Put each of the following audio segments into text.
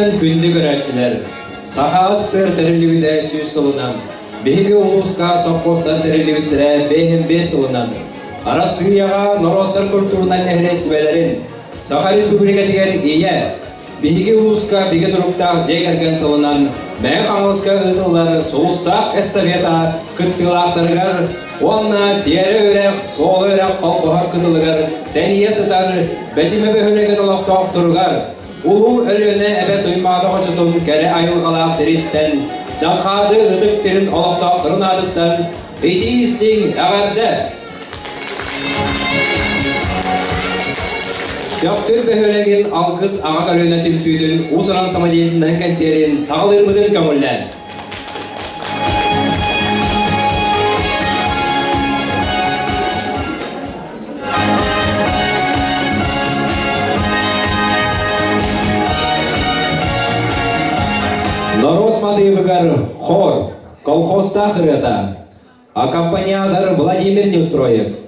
Күнүнэн күндү көрөөччүлэр! Саха СССР тэриллибитэ 100 сылынан, биһиги улууска сопхуостар тэриллибиттэрэ 55 сылынан, Арассыыйаҕа норуоттар культурнай нэһилиэстибэлэрин, Саха Республикатыгар Ийэ, Биһиги улууска бигэ туруктаах дьиэ кэргэн сылынан Мэҥэ Хаҥаласка ыытыллар Сулустаах эстафета кыттыылаахтарыгар уонна Тиэрэ үрэх, Суола үрэх холбоһор кытылыгар тэнийэ сытар Бэчимэ бөһүөлэгин олохтоохторугар Улуу Өлүөнэ эбэ Туймаада хочотун кэрэ айылҕалаах сириттэн Дьаҥхаады ытык сирин олохтоохторун аатыттан итии-истиҥ эҕэрдэ! Төхтүр бөһүөлэгин Алгыс аҕа көлүөнэ түмсүүтүн уус-уран самодеятельноһын кэнсиэрин саҕалыырбытын көҥүллээн. Норуот матыыбыгар хор, колхозтаах ырыата. Аккомпаниатор Владимир Неустроев.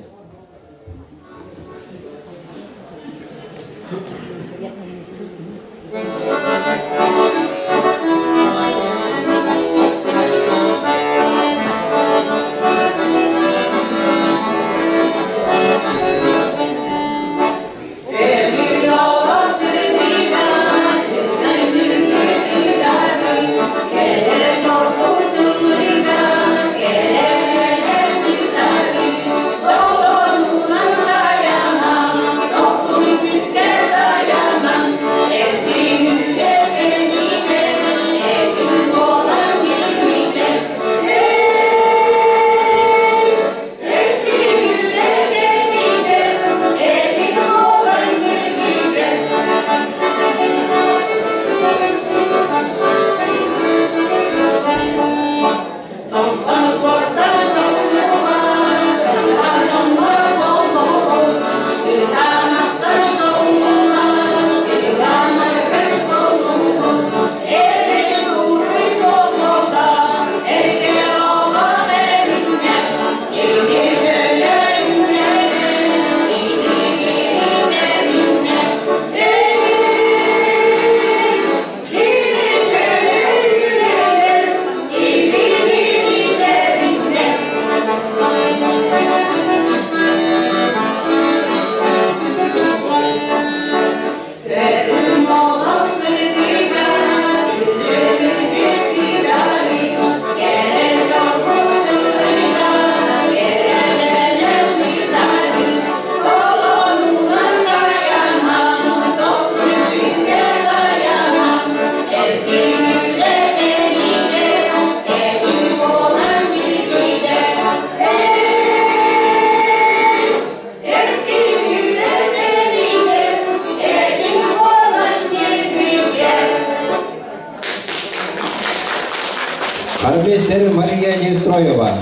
Хормейстер Мария Неустроева.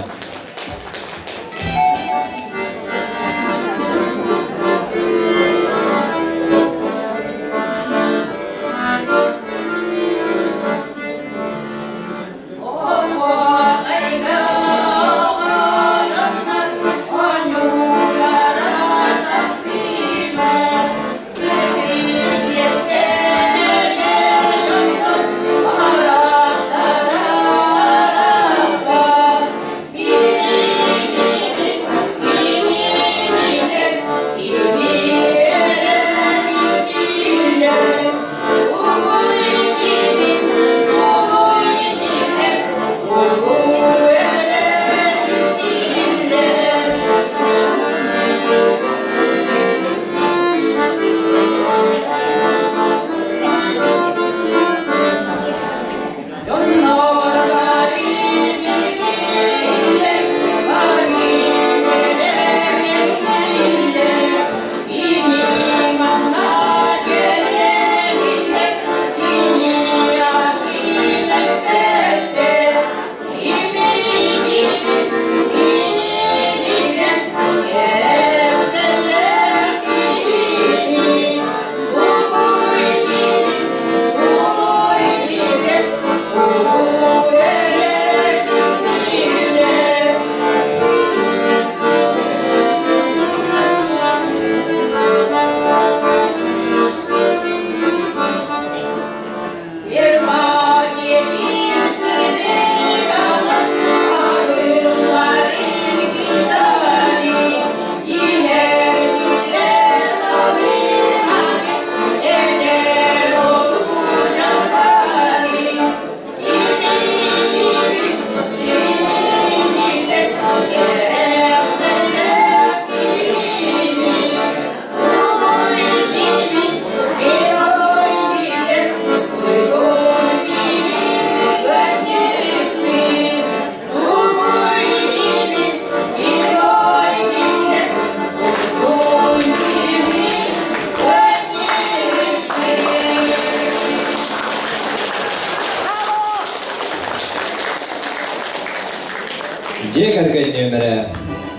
Дьиэ кэргэн нүөмэрэ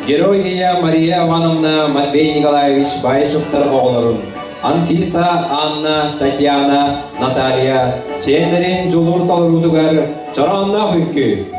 Герой Ийэ Мария Ивановна Матвей Николаевич Баишевтар оҕолорун Анфиса, Анна, Татьяна, Наталья сиэннэрин дьулуур толоруутугар чороонноох үҥкүү.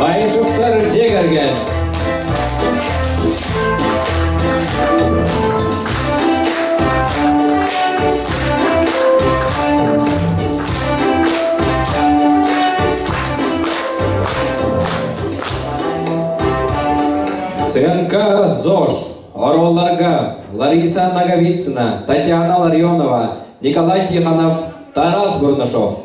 Баишевтар дьиэ кэргэн. Сценка ЗОЖ. Оруолларга Лариса Ноговицына, Татьяна Ларионова, Николай Тихонов, Тарас Бурнашов.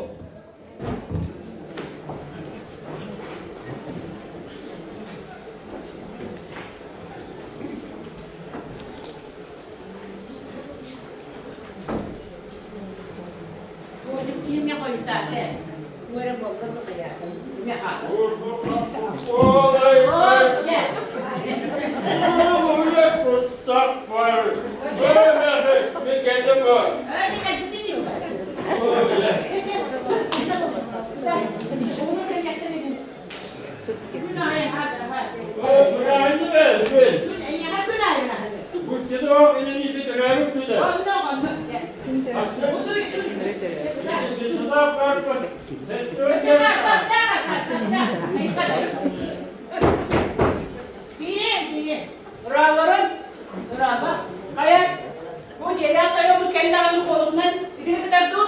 Ураларын хайа бу дьиэлээх тойоммут кэллэҕинэ холунан итини кытарду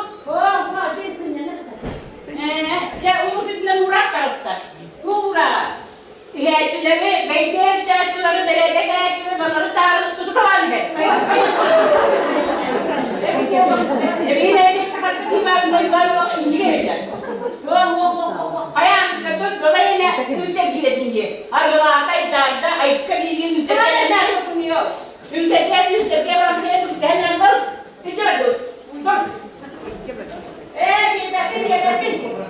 Ээ, дьэ улуус үрдүнэн уураах таҕыста. Иһээччилэри, бэйдиэ ыччааччылары, бэрээдэк иһээччилэри балары таары тутуталаан иһэр. Эбиин эйник хахаста киимаабын ойбаан олох иннигэ иһитэр. Хайаан тут балай эмэ үсэргиирэтин дии. Аргылаата, айдаарда, айыкка биирин үсэргиирэтин. Үсэргиэн, үсэргиэн баран кэлэн үстэһэн эрэн Ити dur.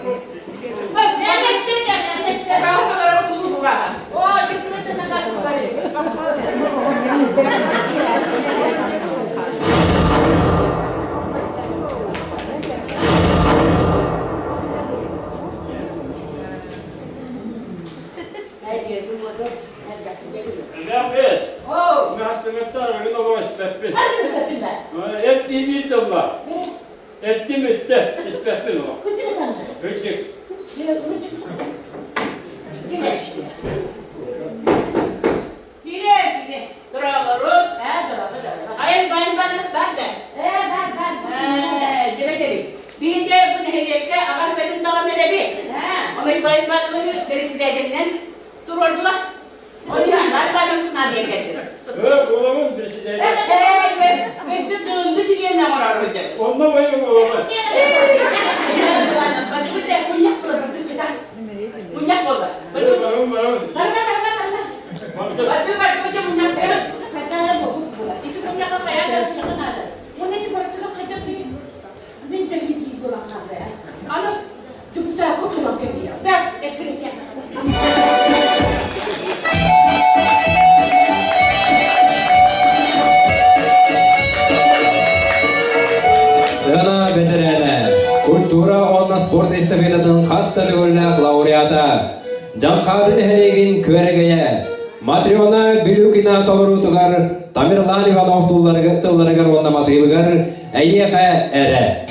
Dur. Эттиибит тылла. Эттим үттэ, испэппин о. Кырдьык. Айан бан банас бар да. Дебетери. Биһиде бу нэһилиэккэ аҕа сүбэтин талан эрэби. Ону Ибраим Ивановиһы бэрэсидээдэнинэн туруордулар. Ол иһин Иван Иванович наадыйа кэлдим. Ө, буоламын бэрэсидээдэн. Өссө дыынды чилиэнэ оҥорор сылдьар. Онно бойу буоламын. Мунньах буолар, мунньах буолар. Барабын, барабын. Барды барды мунньах Сыана бэтэрээнэ, культура уонна спорт эстафетатын хас да төгүллээх лауреата, Дьаҥхаады нэһилиэгин күөрэгэйэ, Матрена Билюкина толоруутугар Тамерлан Иванов тылларыгар уонна матыыбыгар «Эйиэхэ эрэ».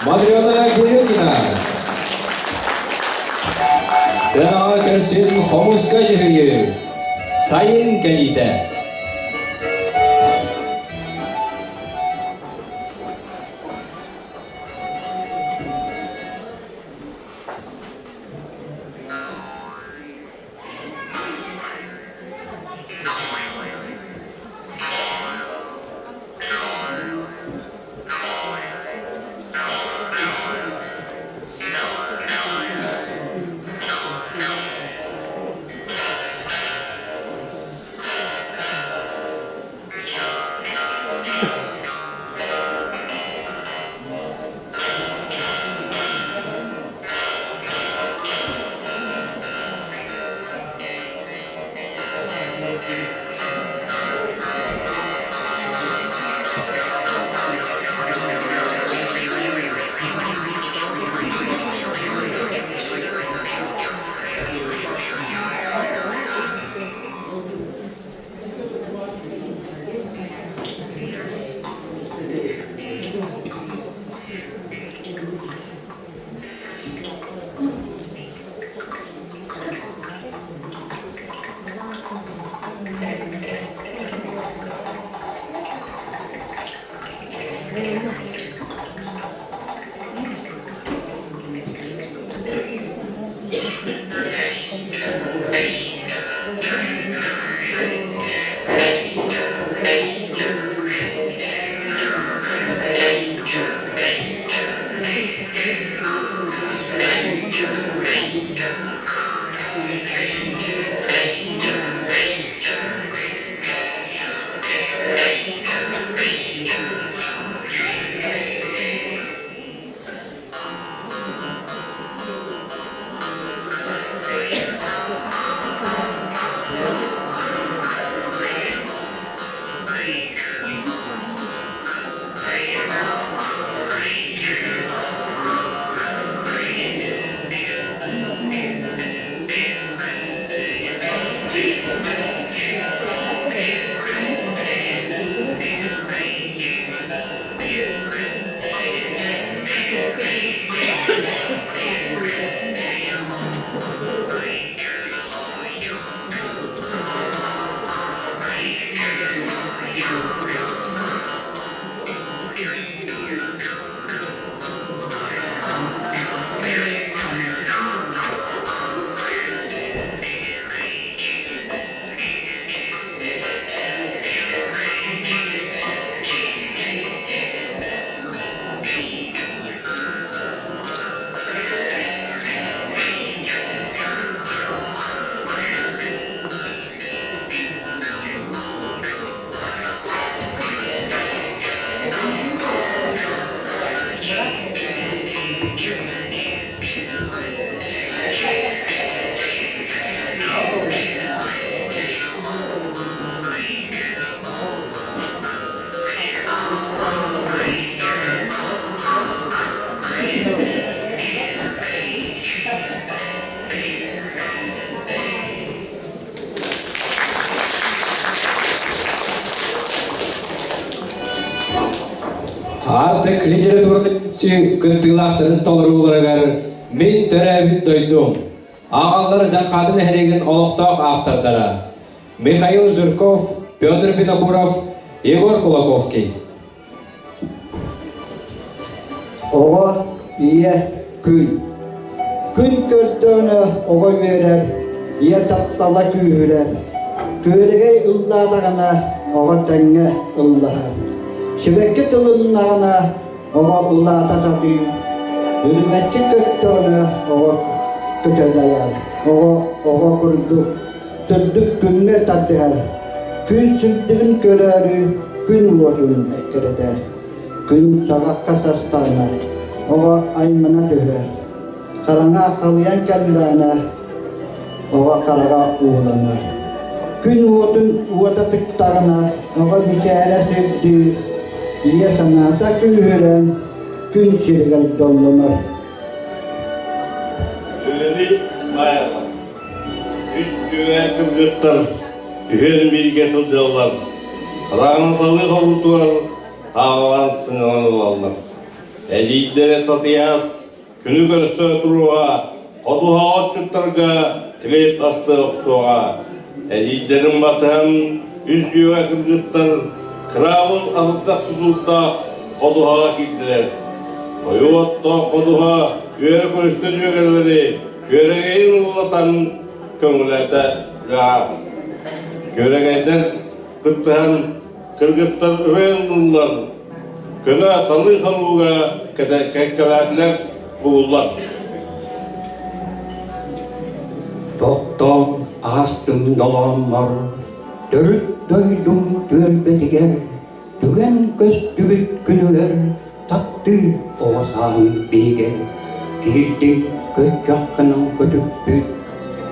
Матрена Кириллина. Сыанаҕа көрсүн хомуска дьүһүйүү. Сайын кэлиитэ. Артек литературнай кыттыылаахтарын толорууларыгар Мин төрөөбүт дойдум ааҕаллар Дьаҥхаады нэһилиэгин олохтоох автордара Михаил Жирков, Петр Винокуров, Егор Кулаковский. Оҕо, ийэ, күн. Күн көрдөөнө оҕо үөрэр, ийэ таптала күүһүрэр. Күөрэгэй ыллаатаҕына оҕо тэҥҥэ ыллаһар. Сибэкки тылыннаҕына оҕо улаата сатыыр. Үрүмэччи көттөҕүнэ оҕо көтөлөйөр. Оҕо оҕо курдук сырдык күҥҥэ тардыһар. Күн сырдыгын көрөөрү күн уотун эккирэтэр. Күн саҕахха састаҕына, оҕо аймана түһэр. Хараҥа халыйан кэллэҕинэ, оҕо хараҕа ууланар. Күн уотун уота тыктаҕына, оҕо мичээрэ сирдиир, ийэ санаата күүһүрэн, күн сиригэр дьоллонор. Үлэни Маева. Үс үөһэ кыргыттар үһүөн бииргэ сылдьаллар. Хараҥаталыы хобутугар таалалаан сыҥалан ылаллар. Эдьиийдэрэ Татыйаас күнү көрсө туруоҕа, ходуһаҕа отчуттарга килиэп астыы охсуоҕа. Эдьиийдэрин батыһан үс үөһэ кыргыттар кыраабыл аһылдах тутуурдаах ходуһаҕа киирдилэр. Хойуу оттоох ходуһа үөрэ көрүстэ дьүөгэлэри күөрэгэйин уулатан көҥүлээтэ үлэҕэ. Күөрэгэйдэр кыттыһан кыргыттар ырыа ыллылар, көнө талыы хонууга кэккэлээтилэр бугуллар. Тохтоон аастым долооммор, төрүт дойдум түөлбэтигэр, түгэн көстүбүт күнүгэр таптыыр оҕо сааһым биһигэр, киирдим көччөххүнэн көтүппүт,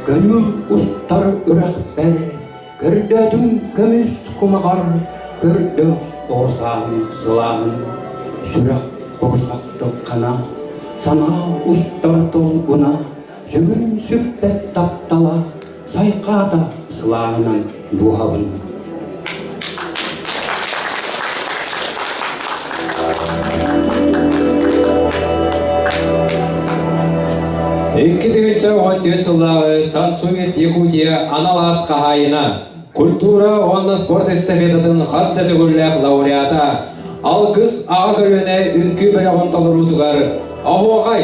көҥүл устар үрэхпэр Көрдөөтүм көмүс кумаҕар, көрдөөх оҕо сааһым сылааһын, сүрэх курусах тылхана, санаа устар долгуна, сүгүн сүппэт таптала, сайхаата сылааһынан дууһабын. 2014 сыллааҕы Танцует Якутия анал аат хаһаайына, культура уонна спорт эстафетатын хас да төгүллээх лауреата. Алгыс аҕа көлүөнэ үҥкүү бөлөҕүн толоруутугар Оһуохай!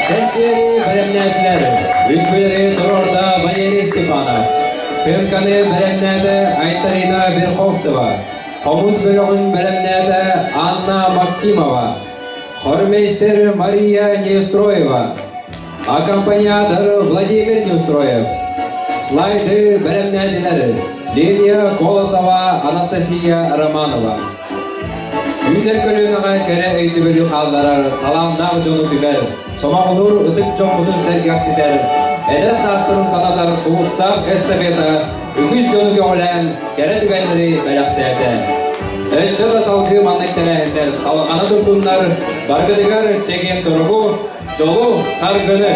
Кэнчээри бэлэмнээтилэр. Үҥкүүлэри туруорда Валерий Степанов. Сыаҥканы бэлэмнээтэ Айталина Верховцева. Хомус бөлөҕүн бэлэмнээтэ Анна Максимова. Хормейстер Мария Неустроева. Аккомпаниатор Владимир Неустроев. Слайды бэлэмнээтилэр Лилия Колосова, Анастасия Романова. Үүнэр көлүөнэҕэ кэрэ өйдөбүлү хаалларар талааннаах дьону түмэр, сомоҕолуур ытык дьоммутун сэргэхситэр, эдэр саастарын санатар сулустаах эстафета үгүс дьону көҕүлээн кэрэ түгэннэри бэлэхтээтэ. Өссө да салгыы маннык тэрээһиннэр салҕана турдуннар, баргытыгар чэгиэн туругу, дьолу, саргыны!